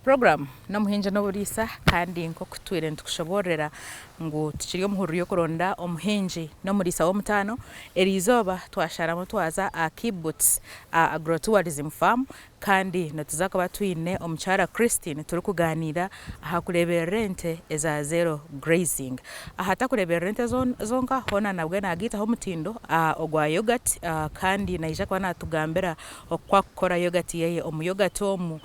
Puroguraamu n'omuhingi n'oburiisa kandi nk'oku tutwire nitukushoboororera ngu tukiri omu hururu y'okuronda omuhingi n'omuriisa w'omutaano, eriizooba twasharamu twaza aha Kibbutz Agro-tourism Farm kandi nituza kuba twine omukyara Christine turikugaaniira aha kureeberera ente eza zero grazing. Aha takureeberera ente zonka hoona nabwe nagaitaho omutindo ogwa yoghurt kandi naija kuba natugambira Oku akukora yogati yeye. Omu yogati omu,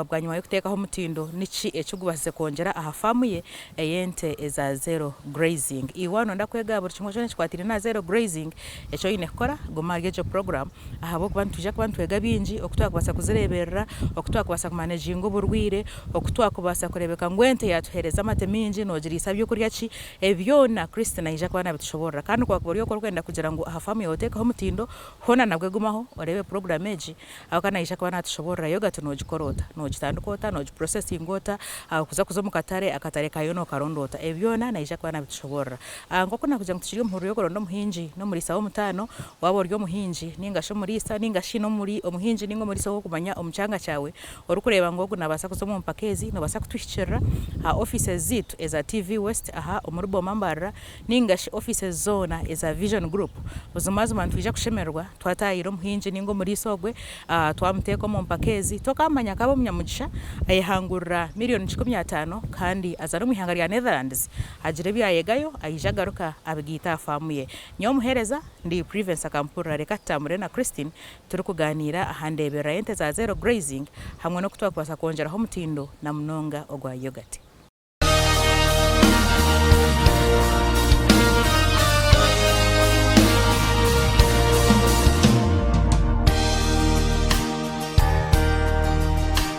bwanyima y'okuteekaho omutindo, niki eki gubasize kwongyera aha faamu ye ey'ente eza zero grazing? Iwe waaba nooyenda kwega aha buri kimwe kyona ekikwataine na zero grazing, eki oine kukora guma ahari egyo puroguraamu ahabw'okuba nitwija kuba nitwega bingi oku twakubaasa kuzireeberera, oku twakubaasa kumaneginga oburwaire, oku twakubaasa kureebeka ngu ente yaatuheereza amate maingi, noogiriisa by'okurya ki, Ebi byona Kristo naija kuba naabitushoboorora. Kandi ku waakuba ori okwo orikwenda kugira ngu aha faamu yaawe oteekeho omutindo, Hoona nabwe gumaho oreebe puroguramu egi ahabw'okuba naija kuba natushoboorora yogati nogikora ota, nogitandika ota, nogi processinga ota, kuza kuza omu katare, akatare kaayo nokaronda ota, ebi byona naija kuba nabitushoboorora. Nk'oku nakugira ngu tukiri omu hururu y'okuronda omuhingi n'omuriisa w'omutaano, waaba ori omuhingi ninga shi omuriisa ninga shi omuhingi ninga omuriisa ou orikumanya omu kyanga kyawe orikureeba ngu ogu nabaasa kuza omu mpaka ezi, nobaasa kutuhikirira aha offices zaitu eza TV West aha omuri Boma Mbarara ninga shi offices zoona eza Vision Group, buzimazima nitwija kushemererwa twataayira omuhingi ninga omuriisa ogwe twamuteeka omu mpaka ezi, tokaamanya akaba omunyamugisha ayehangurira miriyoni kikumi ataano kandi aza n'omu ihanga rya Netherlands agira ebi yaayegayo aija agaruka abigaita aha faamu ye. Nyowe omuheereza ndi Privence Akampurira reka tutambure na Christine turikugaaniira aha ndeeberera y'ente za zero grazing hamwe n'oku twakubaasa kwongyeraho omutindo na munonga ogwa yogati.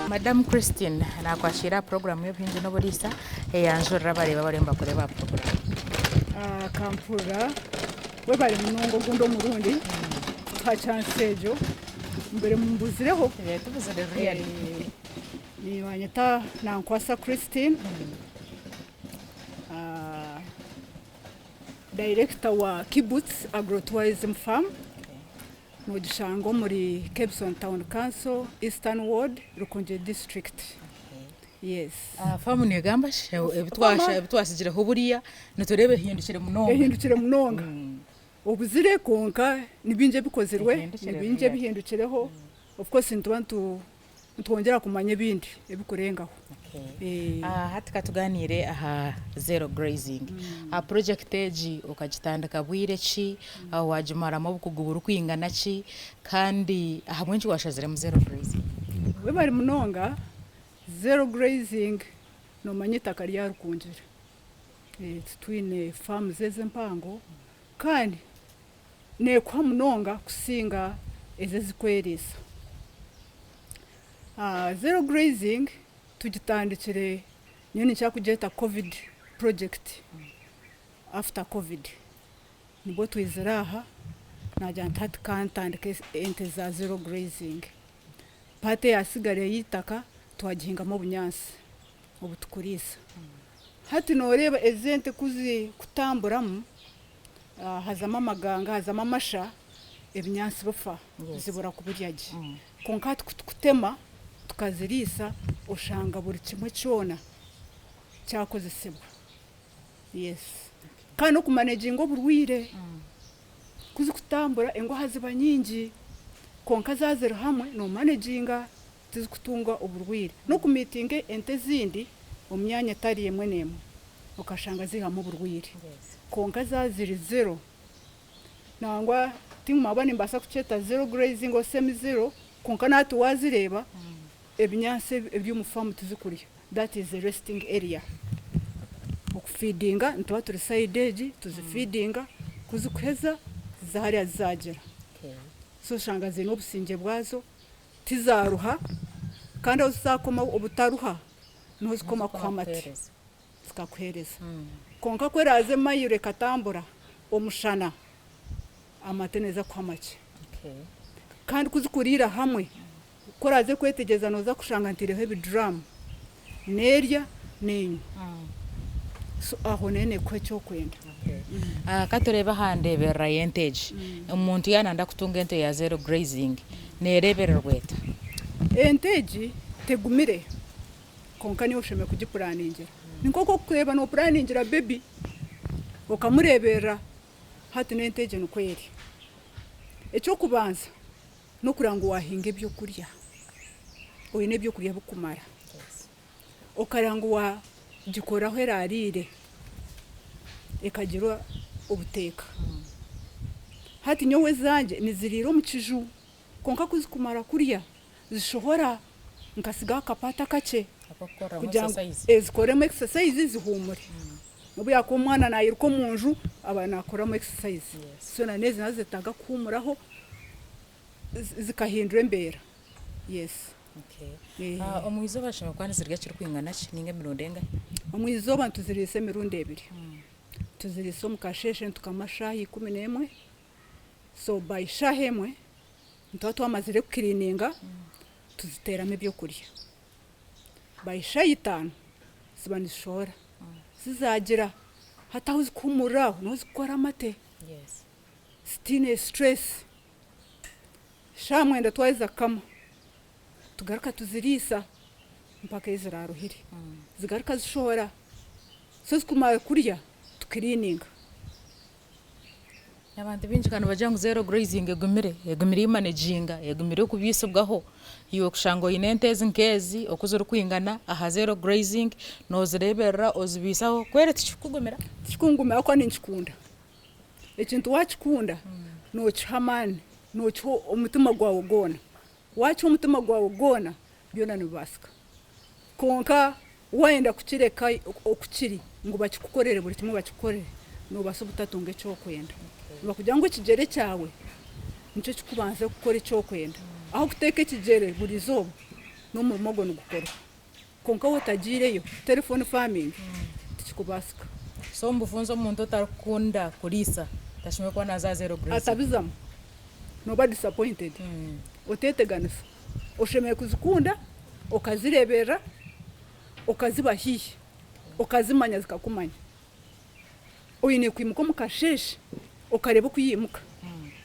Madamu Christine nakwakiira aha puroguramu y'obuhingi n'oburiisa eyanjurira abareebi abariyo nibakureeba aha puroguramu. Kampurira webare munonga ogundi omurundi kutuha chance egyo mbere mumbuzireho. Tubuzire really. Nibanyeta Nankwasa Christine, Director wa Kibbutz Agro-Tourism Farm, nogishanga omuri Kebson Town Council, Eastern Ward, Rukungiri District. Yes. Faamu negamba ki? Ebi twasigireho buriya nitureeba ehindukire munonga. Ehindukire munonga. Obuzire kwonka ni bingi ebikozirwe, ni bingi ebihindukireho. Of course nituba nitwongyera kumanya ebindi ebikurengaho. Hati katuganiire aha zero grazing. Project egi okagitandika bwire ki? Wagimaramu obukugu burikwingana ki? Kandi ahabw'enki washaziremu zero grazing? Webare munonga, zero grazing nomanya eitaka ryarikungire. Titwine farms ezi empango kandi neekuha munonga kusinga ezi ezikweriisa. Zero grazing tugitandikire nyowe ninkira kugyeta covid project, after covid nibwo twizire aha nagira nti hati kantandike ente za zero grazing. Part eyasigara ey'eitaka twagihingamu obunyaatsi obu tukuriisa. Hati nooreeba ezi ente ku zikutamburamu hazamu amaganga, hazamu amasha, ebinyaatsi bifa zibura kubirya gye. Kwonka hati ku tukutema tukaziriisa oshanga buri kimwe kyona kyakozesibwa. Yes. Kandi n'okumaneginga oburwaire, ku zikutambura engoha ziba nyingi kwonka zaaba ziri hamwe noomaneginga tizikutunga oburwaire. N'okumiitinga ente ezindi omu myanya etari emwe n'emwe okashanga ziihamu oburwaire. Kwonka zaaba ziri zero, nangwa tinkumanya nimbaasa kukyeta zero grazing or semi zero, kwonka na hati waazireeba ebinyaatsi ebiri omu faamu tizikurya, that is a resting area. Okufiidinga nituba turi sayidi egi tuzifiidinga, ku zikuheza ziza hariya zaagira. So oshanga ziine obusingye bwazo. Tizaaruha, kandi ahu zizakoma obutaruha niho zikoma kuha amate zikakuheereza. Kwonka ku eraaze mayiro ekatambura omushana, amate neeza kuha makye. Kandi ku zikuriira hamwe, ku oraaze kwetegyereza nooza kushanga ntaireho ebiduraamu, neerya neenywa. So aho nayo neekuha eki orikwenda. Ka tureebe aha ndeeberera y'ente egi. Omuntu yaaba naayenda kutunga ente ya zero grazing, neereebererwa eta? Ente egi tegumire. Kwonka niiwe oshemereire kugipuraningira. Ni nk'oku orikureeba noopuraningira bebi okamureeberera, hati n'ente egyo nikwo eri. Eky'okubanza n'okureeba ngu waahinga ebyokurya, oine ebyokurya birikumara. Okareeba ngu waagikora ahu eraariire ekagira obuteeka. Hati nyowe ezangye niziriira omu kiju kwonka ku zirikumara kurya zishohora nkatsigaho akapaati akakye kugira ngu zikoremu exercise zihuumure. N'obu yaakuba omwana nairuka omu nju aba naakoramu exercise. So na n'ezi nazo nizetaaga kuhuumuraho zikahindura embeera. Yes. Omu izooba zishemereire kuba nizirya kirikwingana ki ninga emirundi engahi? Omu izooba nituziriisa emirundi ebiri. Tuziriisa omu kasheeshe nitukama shaaha 11, so by shaaha emwe nituba twamazire kukiriininga tuziteeramu ebyokurya. By shaaha itaano ziba nizishohora zizagira hati ahu zikuhuumurira aho niho zikukora amate zitaine stress. Shaaha mwenda twaheza kukama tugaruka tuziriisa mpaka ei ziraaruhire. Zigaruka zishohora so zikumara kurya tukiriininga. Abantu baingi ka nibagira ngu zero grazing egumire, egumire imanaginga, egumire okubiisibwaho. Iwe kushanga oine ente ezi nk'ezi oku zirikwingana aha zero grazing, noozireeberera ozibiisaho, kweri tikirikukugumira? Tikikungumira ahabw'okuba ninkikunda. Ekintu waakikunda nookiha amaani, nookiha omutima gwawe gwona. Waakiha omutima gwawe gwona, byona nibibaasika. Kwonka waayenda kukireka oku kiri ngu bakikukorere buri kimwe bakikukorere, noobaasa obutatunga eki orikwenda. Nibakugira ngu ekigyere kyawe nikyo kirikubanza kukora eki orikwenda. Ahu orikuteeka ekigyere buri izooba, n'omurimo ogwo nigukorwa. Kwonka waaba otagiireyo, telephone farming, tikikubaasika. So omu bufunze omuntu otarikukunda kuriisa tashemereire kuba naaza aha zero grazing? Atabizamu, nooba disappointed. Oteeteganisa. Oshemereire kuzikunda, okazireeberera, okaziba haihi, okazimanya zikakumanya. Oine kwimuka omu kasheeshe okareeba oku yaimuka,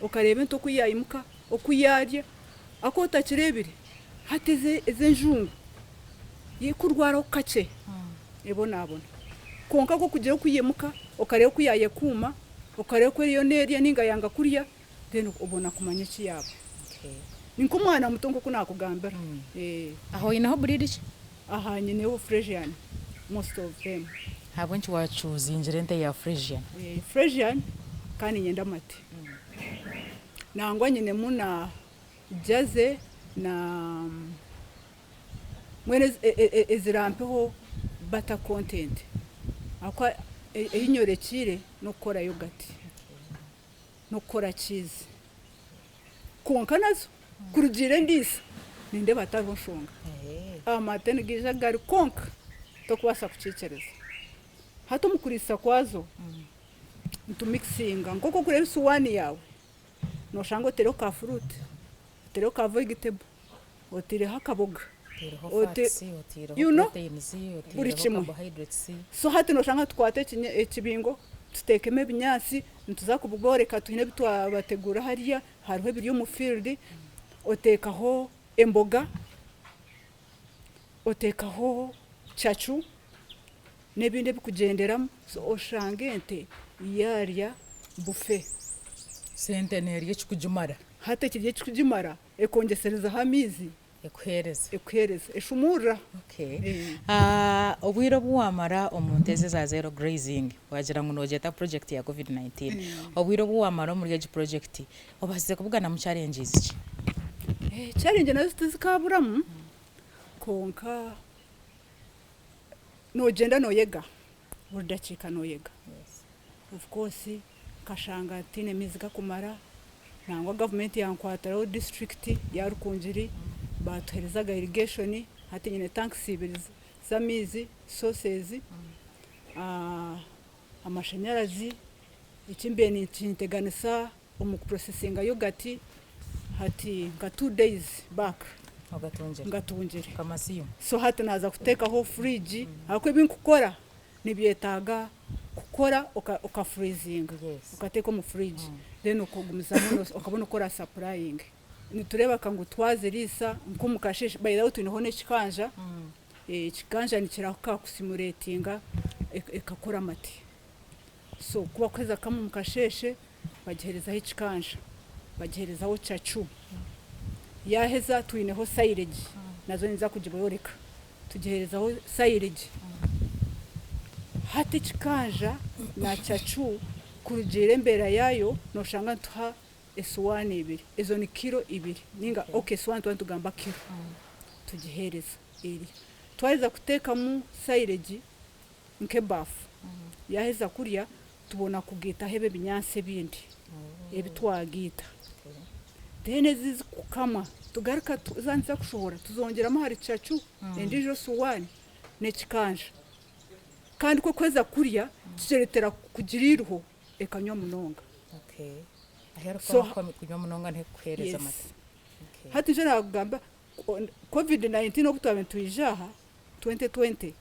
okareeba ente oku yaimuka, oku yaarya, ahakuba otakireebire hati ezi enjungu kurwaraho kakye ebonabona. Kwonka ku orikugira oku yaimuka, okareeba oku yaayekuuma, okareeba oku eriyo neerya nainga yanga kurya, then obona kumanya eki yaaba. Ni nk'omwana muto nk'oku naakugambira. Aho oineho breed ki? Aha nyineho Fresian most of them. Ahabw'enki wacuuzingire ente ya Fresian? Fresian kandi niinyenda amate. Nangwa nyinemu na Jersey na mbwenu ezirampeho butter content ahabw'okuba ei nyorekiire n'okukora yoghurt n'okukora cheese. Kwonka nazo kurugiirira endiisa nindeeba hatariho nshonga. Amate nigaija gari kwonka tokubaasa kukiikiriza. Hati omu kuriisa kwazo nitumikisinga nk'oku orikureeba esuwaani yaawe nooshanga otaireho ka furuuti, otaireho ka vegetable, otaireho akaboga, you know buri kimwe. So hati nooshanga nitukwata ekibingo tuteekemu ebinyaatsi nituza kubibooreka twine ebi twabategura hariya hariho ebiri omu field, oteekaho emboga, oteekaho cacu n'ebindi ebikugyenderamu so oshanga ente yaarya buffet. So ente neerya ekikugimara? Hati ekirya ekikugimara ekongyeserezaho amaizi. Ekuheereza. Ekuheereza. Eshumuurira. Okay. Obwire obu waamara omu nte ezi eza zero grazing, waagira ngu noogyeta project ya covid 19. Obwire obu waamara omuri egi project, obaasize kubuganamu challenges ki? Challenge nazo tizikaaburamu, kwonka noogyenda nooyega, buri dakiika nooyega. Of course nkashanga tihaine maizi gakumara, nangwa gavumenti yankwatiraho disiturikiti ya Rukungiri baatuheereza aga irrigation, hati nyine tanks ibiri z'amaizi sources, amashanyarazi, eki mbaire nikinteganisa omu kupurosesinga yogati hati nka 2 days back Ogatungire. Ngatungire. Mukama asiimwe. So hati naaza kuteekaho fridge ahabw'okuba ebi nkukora nibyetaaga kukora okafreezinga okateeka omu fridge then okagumizamu okabona oku orasupplyinge. Nitureebeka ngu twaziriisa nk'omu kasheeshe, by the way twineho n'ekikanja. Ekikanja nikirahuka kusimuretinga ekakora amate. So ku bakuheza kukama omu kasheeshe bagiherezaho ekikanja, bagiherezaho cacu. Yaaheza twineho silage nazo ninza kugibooreka. Tugiherezaho silage. Hati ekikanja na cacu kurugiirira embeera yaayo nooshanga nituha esuwaani ibiri, ezo ni kiro ibiri ninga ok esuwaani nituba nitugamba kiro tugiheereza erya. Twaheza kuteekamu silage nk'ebaafu, yaaheza kurya tubona kugaitaho ebi ebinyaatsi ebindi ebi twagaita. Then ezi ezikukamwa tugaruka zaaba niziza kushohora tuzongyeramu ahari cacu endiijo suwaani n'ekikanja. Kandi ku erikuheza kurya kigireetera kugira eiriho ekanywa munonga. So kunywa munonga niho ekukuheereza amata. Hati nikyo naakugamba covid 19 obu twabaire nitwija aha 2020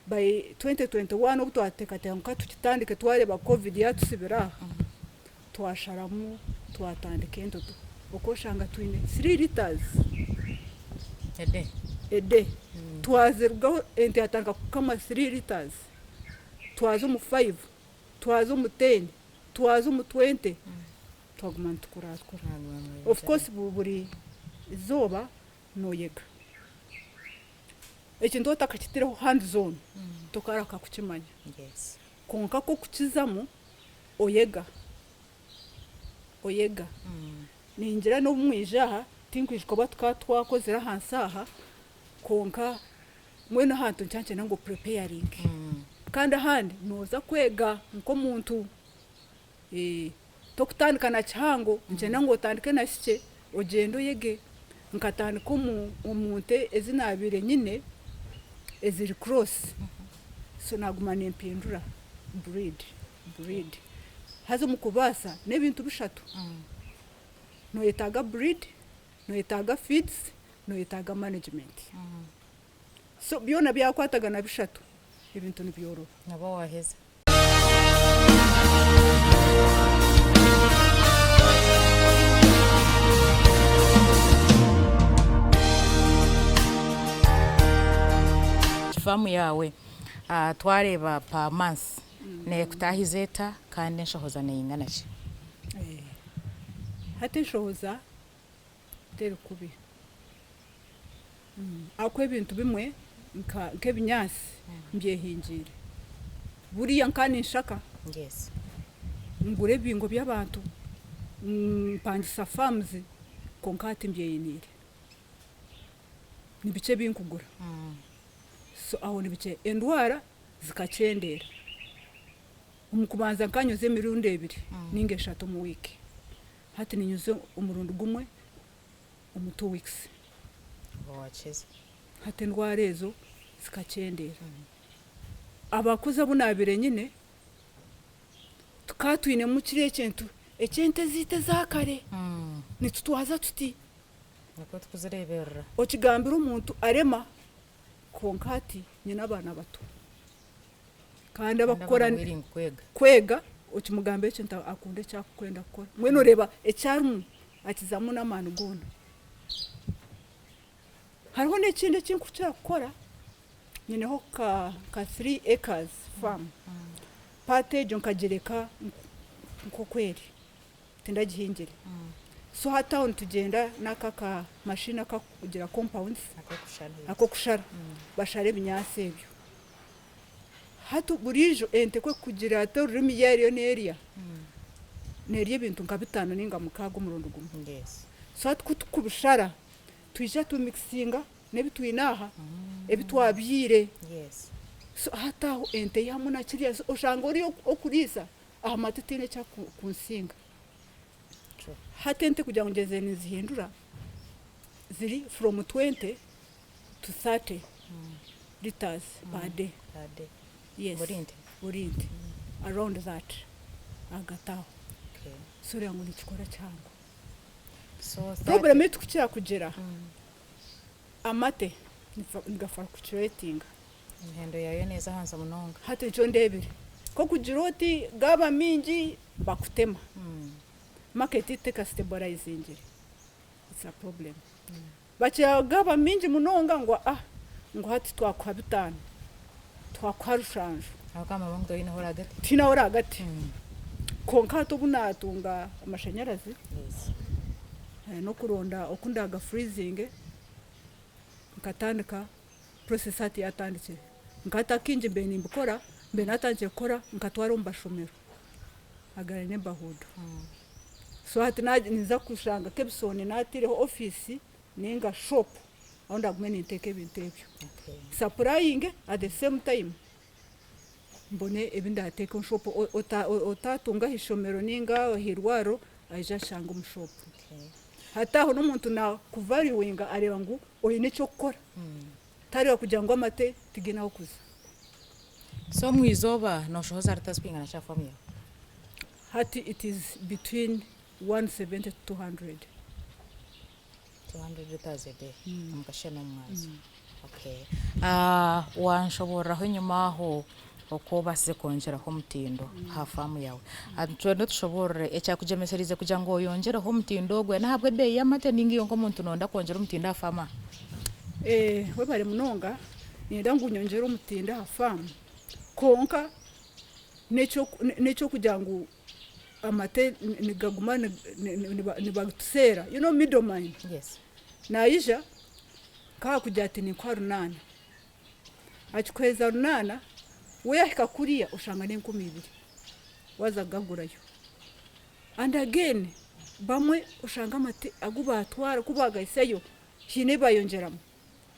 by 2021 obu twateekateeka ngu ka tukitandike twareeba covid yaatusibira aha, twasharamu twatandika endodo okooshanga twine 3 litres a day. Twazirugaho ente yatandika kukama 3 litres, twaza omu 5, twaza omu 10, twaza omu 20, twaguma nitukuraakura. Of course buri izooba nooyega. Ekintu otakakitireho hands on tokaraka kukimanya. Kwonka ku okukizamu oyega, oyega. Ningira n'obu mwija aha tinkwijuka oba tukaba twakozire ahansi aha kwonka mbwenu ahantu nikyo nikyenda ngu opurepeyaringe. Kandi ahandi nooza kwega nk'omuntu. Tokutandika na kihango, nikyenda ngu otandike na kikye ogyende oyege. Nkatandika omu nte ezi naabaire nyine eziri cross, so naaguma nimpindura breed, breed. Haza omu kubaasa n'ebintu bishatu, nooyetaaga breed, nooyetaaga feeds, nooyetaaga management. So byona byakwatagana bishatu, ebintu nibyoroba. Nooba waaheza. Faamu yaawe twareeba per month neekutaahiza eta kandi enshohoza neingana ki? Hati enshohoza teri kubi ahakuba ebintu bimwe nk'ebinyaatsi mbyehingiire. Buriya nka ninshaka ngure ebibingo by'abantu, mpangisa farms kwonka hati mbyeyiniire. Ni bikye ebi nkugura so aho ni bikye. Endwara zikakyendeera. Omu kubanza nkanyoza emirundi ebiri ninga eshatu omu wiiki. Hati ninyuza omurundi gumwe omu 2 weeks. Hati endwara ezo zikakyendeera. Abakozi abu naabaire nyine tukaba twinemu kiriya ekintu eky'ente zaitu eza kare nitutwaza tuti. Okigambira omuntu arema kwonka hati nyine abaana bato. Kandi abakukora kwega okimugambira ekintu akunda eki akukwenda kukora. Mbwenu oreeba eki arimu akizamu n'amaani goona. Hariho n'ekindi eki nkukira kukora, nyineho nka three acres farm, part egyo nkagireka nk'oku eri, tindagihingire. So hati aho nitugyenda n'aka aka machine akakugira compounds ak'okushara, bashara ebinyaatsi ebyo. Hati buriijo ente ku erikugira ati orurimi yo eriyo nerya, nerya ebintu nka bitaano ninga mukaaga omurundi gumwe. So hati ku tukubishara, twija tumikisinga n'ebi twine aha, ebi twabyaire. So hati aho ente eihamu na kirya, so oshanga ori okuriisa aha mate tihaine eki arikukunsinga. Hati ente kugira ngu ngyeze nizihindura, ziri from 20 to 30 litres per day. Per day. Yes. Buri nte? Buri nte. Around that. Ahagati aho. Okay. So oreba ngu nikikora kihango. So 30. Problem ei tukukira kugira, amate nigafluctuatinga. Emihendo yaayo neeza ahansi munonga. Hati nikyo ndeebire. Nk'okugira oti gaaba mingi bakutema. Market tekastabilizingire. It's a problem. Bakira gaaba mingi munonga ngu ah. ngu hati twakuha bitano, twakuha rushanju. Ahabw'okuba ngu toine ahu oraagate. Tihaine ahu oraagate. Kwonka hati obu naatunga amashanyarazi, n'okuronda oku ndaagafuriizinge, nkatandika process hati yaatandikire. Nka hati akaingi mbaire nimbikora, mbaire naatandikire kukora nkatwara omu mashomero aga neighbourhood. So hati ninza kushanga Kebisoni naataireho ofiisi ninga shop ahu ndagume ninteeka ebintu ebyo. Supplyinge at the same time mbone ebi ndateeka omu shop otaatunga aha ishomero ninga aha irwariro aije ashange omu shop. Hati aho n'omuntu nakuvaluinga areeba ngu oine eky'okukora tareeba kugira ngu amate tigaine ah'okuza. So omu izooba nooshohoza rita zirikwingana ki aha faamu yaawe? Hati it is between 170 to 200. 200 litres a day omu kasheeshe n'omu mwazyo. Okay. Wanshoboorora enyima aho oku obaasize kwongyeraho omutindo aha faamu yaawe. Twende otushoboorore ekyakugyemesereize kugira ngu oyongyereho omutindo ogwe n'ahabw'ebeeyi y'amate nainga iwe nk'omuntu nooyenda kwongyera omutindo aha faamu aha? Webare munonga, niinyenda ngu nyongyere omutindo aha faamu kwonka n'ekyokugira ngu amate nigaguma nibatuseera, you know middle man naija nkakugira ati ninkuha runaana, akikuheereza runaana, we yahika kuriya oshanga n'enkumi ibiri waaza kugagurayo. And again bamwe oshanga amate agu baatwara ku baagahisayo haine ebi bayongyeramu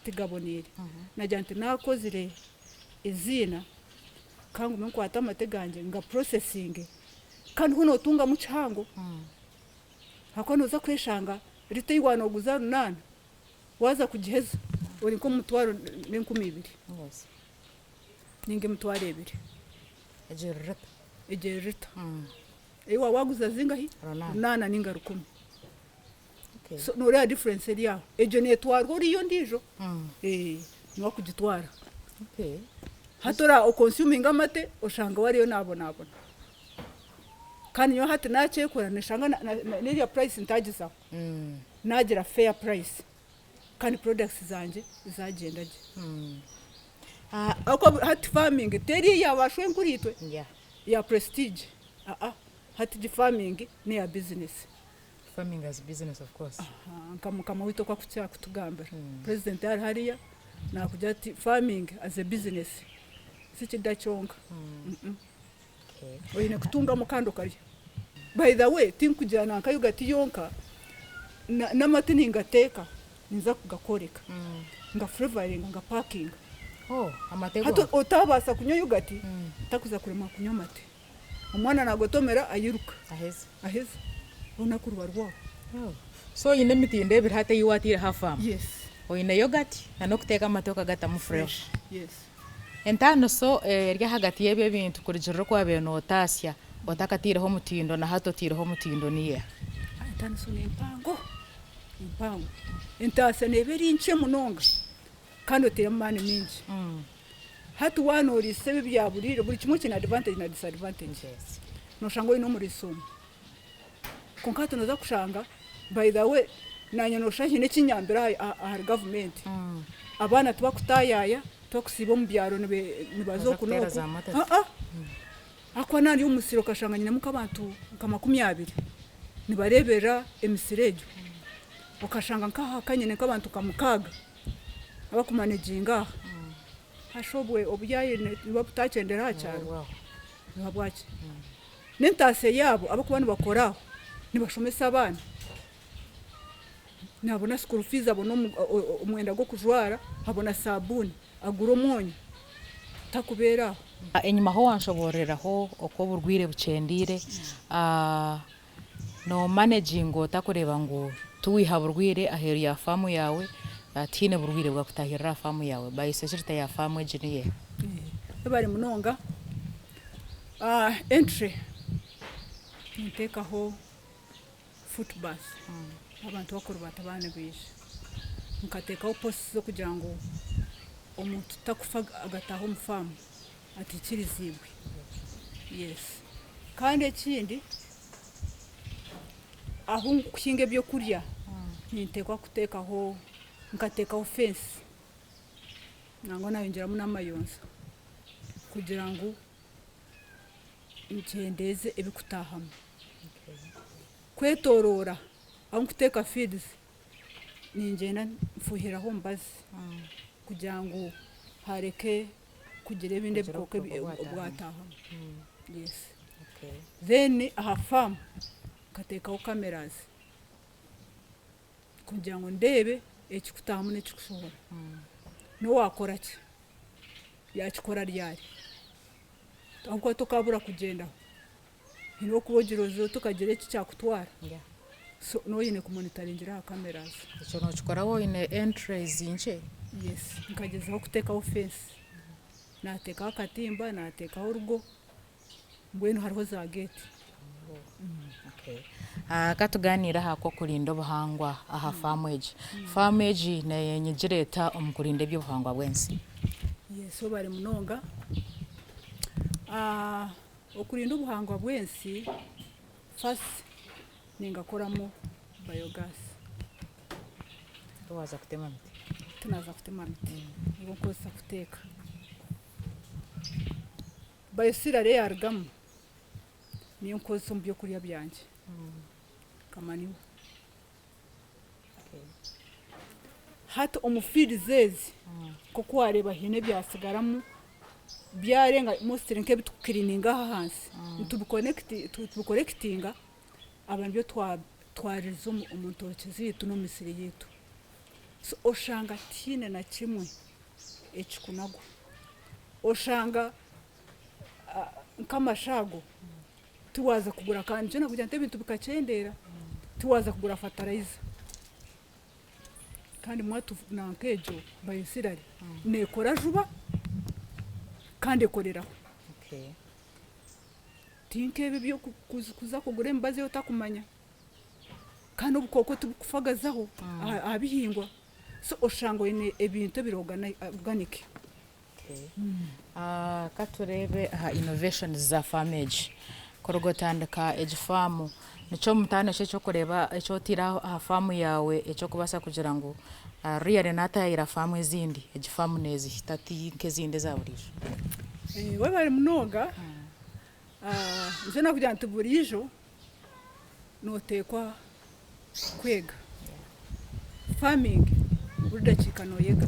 tigaboneire. Nagira nti naakozire eiziina ka ngume nkwate amate gangye nga processinge kandi ho nootungamu kihango ahakuba nooza kweshanga rita ei waaba nooguza runaana waaza kugiheza ori nk'omutwaro n'enkumi ibiri ninga emitwaro ebiri. Egyo eri rita? Egyo eri rita. Ei waaba waaguza zingahi? Runaana ninga rukumi. So nooreeba difference eri aho. Egyo neetwarwa oriiyo ondiijo niwe akugitwara. Hati ora okonsuminga amate oshanga we ariyo naabonabona. Kandi nyowe hati naakyekora noshanga n'eriya price ntaagizaho, naagira fair price kandi products zangye zaagyenda gye. Ahabw'okuba hati farming teri eya baashwenkuriitwe eya prestige, hati egi farming n'eya business. Farming as business of course. Nka mukama waitu oku akukira kutugambira. President ari hariya nakugira ati farming as a business si kirya kyonka. Oine kutungamu kandi okarya. By the way tinkugira nanka yogati yonka n'amate ningateeka ninza kugakworeka. Nga flavoringa nga pakinga. Oh amate Hati gonka? otabaasa kunywa yogati takuza kuremwa kunywa amate. Omwana nagotomera ayiruka. Aheza. Aheza. Orunaku ruba rwawe. Oh. So oine emitindo ebiri hati ei wateire aha farm? Yes. Oine yogurt na n'okuteeka amate okagatamu flavour. Yes. Entaaniso eri ahagati y'ebyo ebintu kurugiirira oku waabaire nootaasya otakataireho omutindo na hati otaireho omutindo niyo eha? Entaaniso ni mpango, ni mpango. Entaasya neeba eri nkye munonga kandi otairemu amaani maingi. Hati waaba nooriisa ebi ebyaburiire, buri kimwe kiine advantage na disadvantage. Nooshanga oine omuriisa omwe, kwonka hati nooza kushanga by the way naanye nooshusha haine eki nyambire ahari gavumenti. Abaana tibakutaayaaya, tibakusiiba omu byaro nibaza oku n'oku, ahakuba naaba ndi omu musiri okashanga nyinemu nk'abantu nka makumyabiri nibareeberera emisiri egyo, okashanga nk'aha ka nyine nk'abantu nka mukaaga. Abakumaneginga aha hasha obwe obuyaayi nibuba butakyendera aha kyaro nibuba bwaki n'entaasya yaabo abakuba nibakora aho nibashomesa abaana nabona school fees abona omwenda gw'okujwara abona sabuuni agura omwonyo takubeera aho. Enyima ho wanshoboororeraho oku oburwaire bukyendeire. Nomaneginga ota kureeba ngu tiwaiha burwaire aheeru ya faamu yaawe, tihaine burwaire bwakutaahirira aha faamu yaawe? Biosecurity ya faamu egi niyo eha? Webare munonga. Entry ninteekaho foot bath abantu bakurubaata baaba nibaija. Nkateekaho posts z'okugira ngu omuntu takufa agataaha omu faamu ataikiriziibwe. Yes. Kandi ekindi ahu nkuhinga ebyokurya ninteekwa kuteekaho nkateekaho fence. Nangwa nayongyeramu n'amayonza kugira ngu nkyendeeze ebikutaahamu. Kwetoroora ahu nkuteeka feeds ningyenda nfuhiriraho omubazi kugira ngu hareke kugira ebindi Kugira ebikooko obukooko obwataahamu. Yes. Then aha farm nkateekaho cameras kugira ngu ndeebe ekikutaahamu n'ekikushohora. N'owaakora ki, yaakikora ryari. Ahabw'okuba tokaabura kugyendaho, haine obu orikuba ogira oti okagira eki kyakutwara, so nooba oine kumonitaringira aha cameras. Ekyo nookikora waaba oine entries nkye? Yes, nkagyezaho kuteekaho fence, naateekaho akatimba, naateekaho orugo, mbwenu hariho za gate. Ka tugaaniire aha kw'okurinda obuhangwa aha faamu egi. Faamu egi neyenyigira eta omu kurinda eby'obuhangwa bw'ensi? Yes webare munonga. Okurinda obuhangwa bw'ensi, first ningakoramu biogas. Tiwaaza kutema miti? Tinaaza kutema miti, nigo nkukozesa kuteeka. Bioslurry eyarugamu niyo nkukozesa omu byokurya byangye nka manure. Hati omu fields ezi nk'oku wareeba haine ebyatsigaramu byarenga mostly nk'ebi tukucleaninga aha ahansi nitubicollectinga aba nibyo twaririza omu ntookye zaitu n'omu misiri yaitu. So oshanga tihaine na kimwe ekikunagwa. Oshanga nk'amasha ago tiwaaza kugura kandi nikyo nakugira nti ebintu bikakyendeera, tiwaaza kugura fertilizer kandi mwatu nanka egyo bioslurry neekora juba kandi ekoreraho. Ti nk'ebi eby'okuza kugura emibazi ei otakumanya kandi obukooko tibukufagazaho aha bihingwa so oshanga oine ebintu ebiri organic. Ka tureebe aha innovations za faamu egi. Kuruga otandika egi faamu, nikyo omutaano ki eky'okureeba eki otaire aha faamu yaawe eky'okubaasa kugira ngu really naatayayira faamu ezindi, egi faamu neezihita ti nk'ezindi eza buriijo? Webare munonga, nikyo nakugira nti buriijo noteekwa kwega. Farming buri dakiika noyega.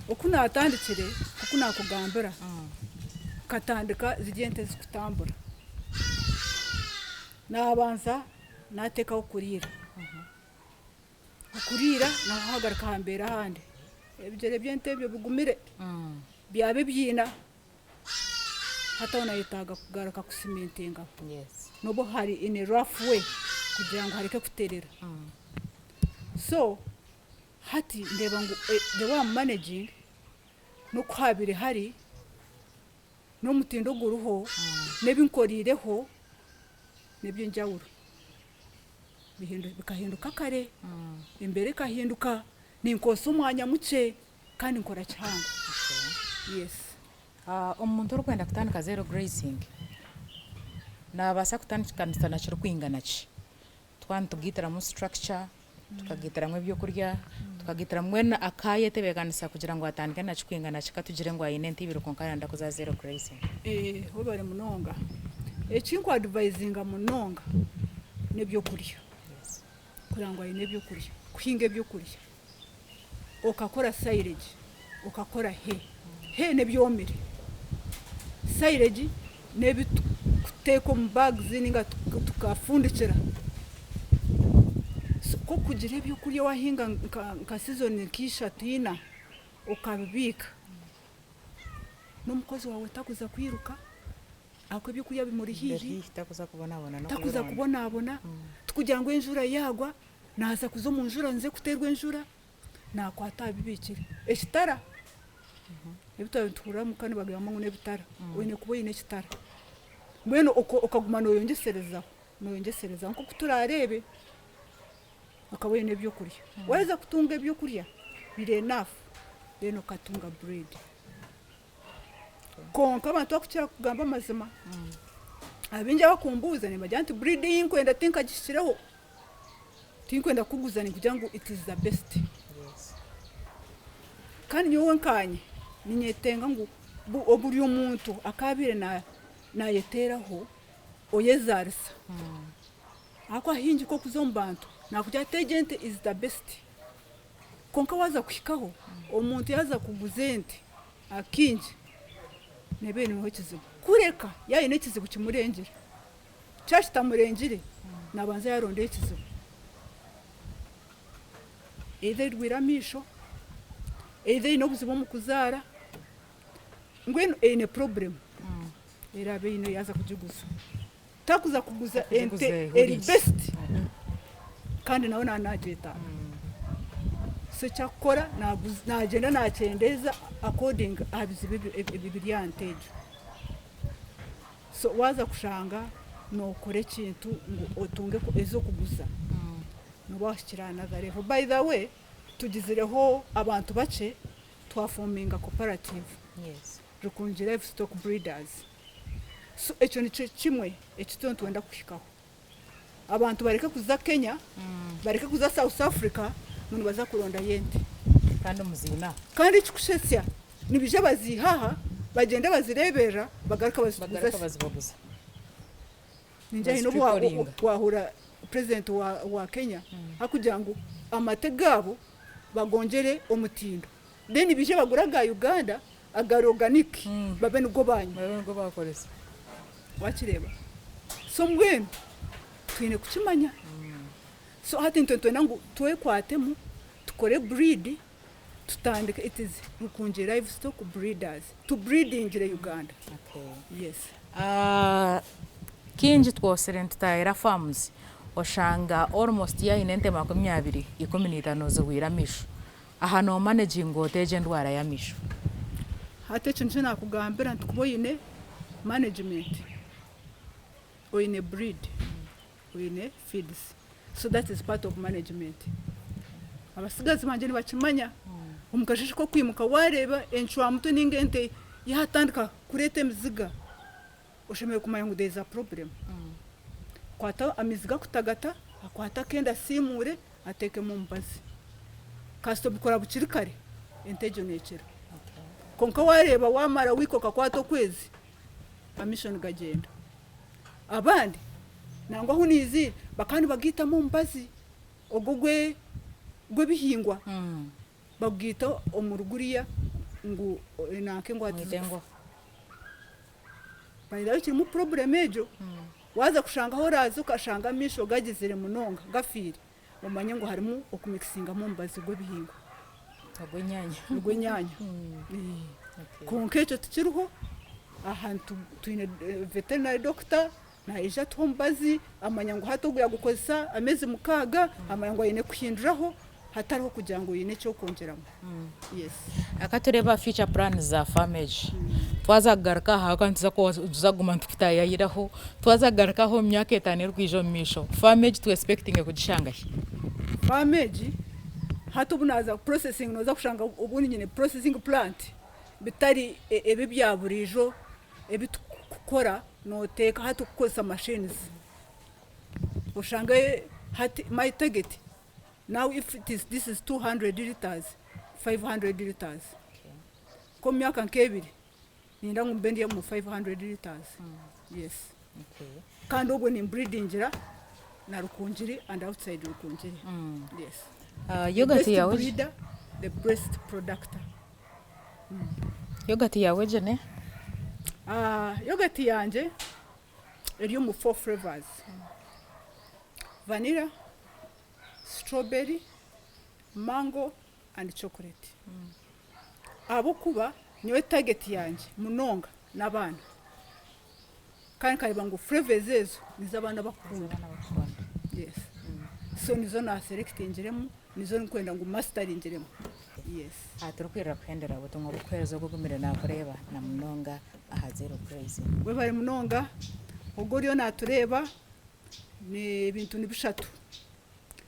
Oku natandikire oku nakugambira, nkatandika ziri ente zikutambura. Nabanza nateekaho kuriira, okuriira naho hagaruka hambeera ahandi, ebigyere by'ente ebyo bigumire, byaba ebiina. Hati aho nayetaaga kugaruka kusimintingaho nobu hari in a rough way kugira ngu hareke kuterera. So hati ndeeba ngu the way am managing n'oku habaire hari n'omutindo oguriho n'ebi nkoriireho n'eby'enjawulo. Bikahinduka kare, embeera ekahinduka, ninkozesa omwanya mukye kandi nkora kihango. Yes. Omuntu orikwenda kutandika zero grazing nabaasa kutandikanisa na kirikwingana ki? Twaba nitugaitiramu structure, tukagaitiramu ebyokurya, tukagaitiramu mbwenu akaayetebeekanisa kugira ngu atandike na kikwingana ki katugire ngu aine ente ibiri kwonka arenda kuza zero grazing? Webare munonga. Eki nku advisinga munonga n'ebyokurya. Kureba ngu aine ebyokurya, kuhinga ebyokurya. Okakora silage, okakora hay. Hay n'ebyomire, silage n'ebi tukuteeka omu bags ninga tukafundikira. So ku okugira ebyokurya wahinga nka season nk'ishatu ina okabibiika, n'omukozi waawe takuza kwiruka ahabw'okuba ebyokurya bimuri haihi, takuza kubonabona, tikugira ngu enjura yaagwa Naaza kuza omu njura nze kuteerwa enjura, naakwata aha bibiikire. Ekitara, ebi twaba nituhurira omuka nibagamba ngu n'ebitara, oine kuba oine ekitara. Mbwenu okaguma nooyongyeserezaho, nooyongyeserezaho nk'oku turaareebe okaba oine ebyokurya. Waaheza kutunga ebyokurya biri enough, then okatunga breed. Kwonka abantu abakukira kugamba amazima, abaingi abakumbuuza nimbagira nti breed ei nkwenda tinkagihikireho. Tinkwenda kukuguza ninkugira ngu it is the best. Kandi nyowe nkanye ninyetenga ngu buri omuntu akaabaire nayeteeraho oyezaarisa. Ahakuba haingi ku orikuza omu bantu naakugira ati egi ente is the best. Kwonka waaza kuhikaho omuntu yaaza kuguza ente akaingi neeba eineho ekizibu. Kureka yaaba aine ekizibu kimurengire, kyaba kitamurengire naabanza yaarondaho ekizibu. Either erwaire amaisho, either eine obuzibu omu kuzaara, mbwenu eine problem eraabe eine yaaza kugiguza. Takuza kuguza Kugiguza ente eri ehuriire. best kandi nawe naaba nagyetaaga. So eki akukora naguza nagyenda nakyendeeza according aha bizibu ebiri aha nte egyo. So waaza kushanga nookora ekintu ngu otunge ez'okuguza, nooba waahikire aha another level. By the way, tugizireho abantu bakye twafominga cooperative Rukungiri Livestock Breeders. So ekyo nikyo kimwe eki turiyo nitwenda kuhikaho. Abantu bareke kuza Kenya, bareke kuza South Africa ngu nibaza kurondayo ente. Kandi muziine aha. Kandi ekikushetsya nibaija baziiha aha, bagyenda bazireeberera bagaruka bazituguza. Bagaruka bazibaguza. Ningira haine obu Bazitwikoringa. wahurira president wa Kenya arikugira ngu amate gaabo bagongyere omutindo then baije bagure aga Uganda agari organic babe nigo banywa. Babe nigo bakoresa. Wakireeba? So mbwenu twine kukimanya. So hati nitwe nitwenda ngu twekwatemu tukore breed tutandike it is Rukungiri livestock breeders tu breedingire Uganda. Okay. Yes. Kaingi twosire nitutahira farms oshanga almost yaine ente 20, 15 zihwire amaisho. Aha nomanaginga ota egyo endwara y'amaisho? Hati ekyo nikyo nakugambira nti kuba oine management, oine breed, oine feeds so that is part of management. Abatsigazi bangye nibakimanya omu kasheeshe k'okwimuka waareeba encwamutwe nainga ente yaatandika kureeta emiziga oshemereire kumanya ngu there is a problem. Akwata amaizi gakutagata, akwate akenda asiimuure ateekemu omubazi. Kasita obikora bukiri kare ente egyo neekira. Kwonka waareeba waamara wiiki okakwata okwezi, amaisho nigagyenda. Abandi nangwa ahu naiziire bakaba nibagaitamu omubazi ogwo gw'ebihingwa bagugaita omu ruguriya ngu nanka engwara tizikufa. By the way kirimu problem egyo, waaza kushanga ahu oraaze okashanga amaisho gagizire munonga gafiire, omanye ngu harimu okumikisingamu omubazi gw'ebihingwa. Ogw'enyaanya. Ogw'enyaanya. Kwonka ekyo tikiriho, aha twine veterinary doctor naija atuha omubazi, amanya ngu hati ogu yagukozesa ameezi 6, amanya ngu aine kuhinduraho hatariho kugira ngu oine eki orikwongyeramu. Yes. Ka tureebe aha future plans za farm egi. Twaza kugaruka aha ahabw'okuba nituza kuguma nitukutaayayiraho, twaza kugaruka aha omu myaka etaano erikwija omu maisho, farm egi tu expectinge kugishanga hi? Farm egi hati obu naaza processing nooza kushanga obundi nyine processing plant bitari ebi ebya buriijo ebi turikukora nooteeka hati orikukozesa machines oshange hati my target now if it is this is 200 litres, 500 litres nk'omu myaka nk'ebiri niinyenda ngu mbe ndi omu 500 litres yes kandi obwo nimbreedingira na Rukungiri and outside Rukungiri yes. The The yogurt best yaawe breeder, the best productor. Yogurt yaawe egyo ne? Yogurt yangye eri omu four flavours, vanilla, strawberry, mango and chocolate. Ahabw'okuba nyowe target yangye munonga n'abaana kandi nkareeba ngu flavours ezo nizo abaana barikukunda. Yes. So nizo naaselectingiremu, nizo ndikwenda ngu masteringiremu. Yes. Aha turikwirira kuhendera obutumwa oburikuheereza ogu ogumire naakureeba na munonga aha Zero Grazing. Webare munonga, ogwo oriyo naatureeba, ebintu ni bishatu.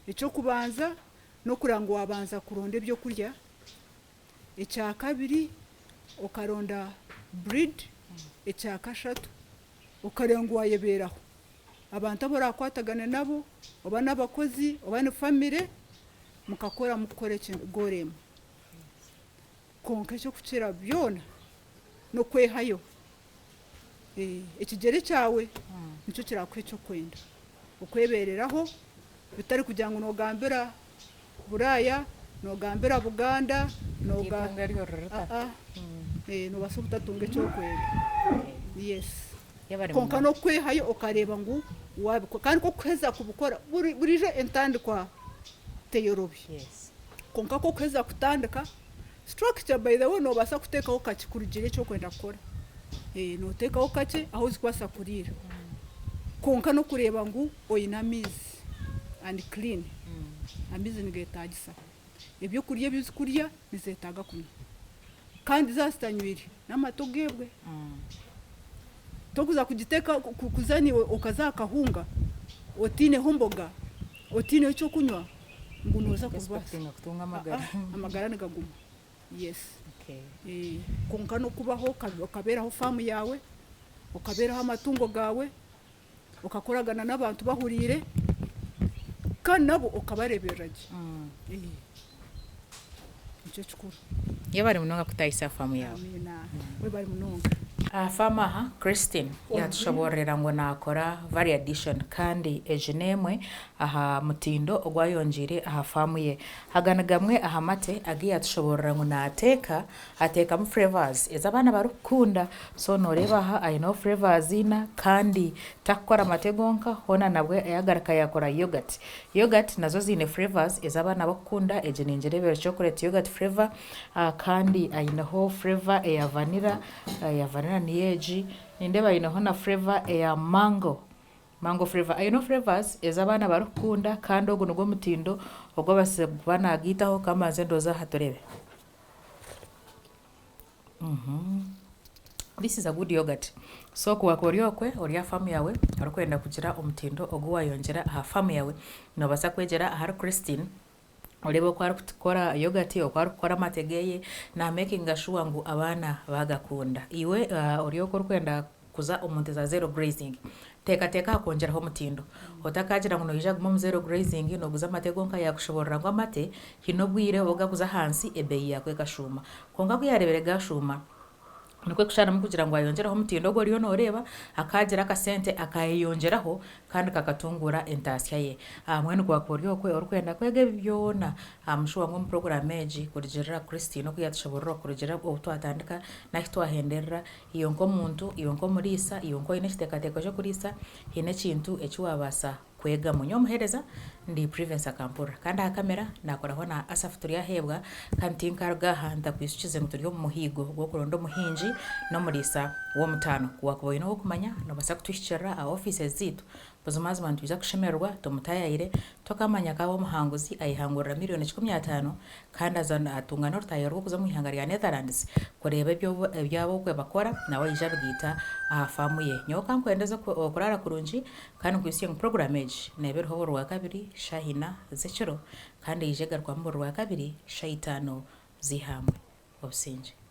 Eky'okubanza n'okureba ngu waabanza kuronda ebyokurya, ekyakabiri okaronda breed, ekyakashatu okareba ngu waayebeeraho. Abantu abu orakwatagana nabo oba n'abakozi oba ni famire mukakora mukukora ekintu goal emwe. Kwonka eky'okukira byona n'okwehayo. Ekigyere kyawe nikyo kiraakuha eky'okwenda. Okwebeereraho bitari kugira ngu noogambira Buraaya, noogambira Buganda, Eitungo eryo ririta. Noobaasa obutatunga eki orikwenda. Yes. Yebare Kwonka munonga. n'okwehayo okareeba ngu waabikora. Kandi ku orikuheza kubikora, buriijo entandikwa teyorobi. Yes. Kwonka ku orikuheza kutandika, structure by the way noobaasa kuteekaho kakye kurugiirira eki orikwenda kukora. Nooteekaho kakye ahu orikubaasa kuriira. Kwonka n'okureeba ngu oine amaizi and clean. Amaizi nigeetaagisa. Ebyokurya ebi orikurya nizetaaga kunywa. Kandi zaaba zitanywire n'amate ogeebwe. Torikuza kugiteeka kuza naiwe okaza aha kahunga otaineho mboga, otaineho ekyokunywa ngu nooza kubaasa. Expectinga kutunga amagara. Amagara nigaguma. Yes. Kwonka n'okubaho okabeeraho faamu yaawe, okabeeraho amatungo gaawe, okakoragana n'abantu bahuriire kandi nabo okabareeberera gye. Nikyo kikuru. Yebare munonga kutahisa faamu yaawe. Amiina. Webare munonga. Aha faamu aha, Christine yaatushoboororera ngu naakora value addition kandi egi n'emwe aha mutindo ogu ayongyeire aha faamu ye. Aga ni gamwe aha mate agu yaatushoboorora ngu naateeka, ateekamu flavours ezi abaana barikukunda. So nooreeba aha aineho flavours ina kandi takukora mate gonka hoona nabwe yaagaruka yaakora yoghurt. Yoghurt nazo ziine flavours ezi abaana barikukunda, egi ningireeba eri chocolate yoghurt flavour kandi aineho flavour eya vanilla, eya vanilla niyo egi, nindeeba aineho na flavour eya mango. Mango flavour. Aineho flavours ezi abaana barikukunda kandi ogu nigwo mutindo ogu abaasize kuba naagaitaho ka mbanze ndooze aha tureebe. This is a good yoghurt. So ku waakuba ori okwe ori aha faamu yaawe orikwenda kugira omutindo ogu waayongyera aha faamu yaawe, noobaasa kwegyera ahari Christine oreebe oku arikukora yoghurt, oku arikukora amate geeye, na makinga sure ngu abaana baagakunda. Iwe ori okwe orikwenda kuza omu nte za zero grazing, teekateeka aha kwongyeraho omutindo. Otakaagira ngu noija kuguma omu zero grazing nooguza amate gonka yaakushoboorora ngu amate haine obwire obu gakuza ahansi ebeeyi yaago ekashuuma. Kwonka ku yaareebire gaashuuma, nikwo kusharamu kugira ngu ayongyereho omutindo ogu oriyo nooreeba, akaagira akasente akaayeyongyeraho kandi kakatunguura entaasya ye. Mbwenu ku waakuba ori okwe orikwenda kwega ebi byona, mushuba ngu omu puroguraamu egi kurugiirira Christine oku yaatushoboorora kurugiirira obu twatandika n'ahu twahenderera, Iwe nk'omuntu, iwe nk'omuriisa, iwe nk'oine ekiteekateeko ky'okuriisa, haine ekintu eki waabaasa kwegamu. Nyowe omuheereza ndi Privence Akampurira kandi aha kamera naakoraho na Asaph Turyaheebwa kandi tinkaruga aha ntakwijukize ngu turi omu muhiigo gw'okuronda omuhingi n'omuriisa w'omutaano. Ku waakuba oine ow'okumanya noobaasa kutuhikirira aha ofiisi zaitu. Buzimazima nitwija kushemererwa tumutayaayire tukamanya ku aba omuhanguzi ayehangurira miriyoni 15 kandi aza atunga n'orutaayiro rw'okuza omu ihanga rya Netherlands kureeba ebi ab'okwe bakora nawe aija abigaita aha faamu ye. Nyowe ka nkwendeze okuraara kurungi kandi nkwijutsye ngu puroguraamu egi neeba eriho buri Rwakabiri shaaha ina z'ekiro kandi eija egarukwamu buri Rwakabiri shaaha itaano z'eihangwe. Obusingye.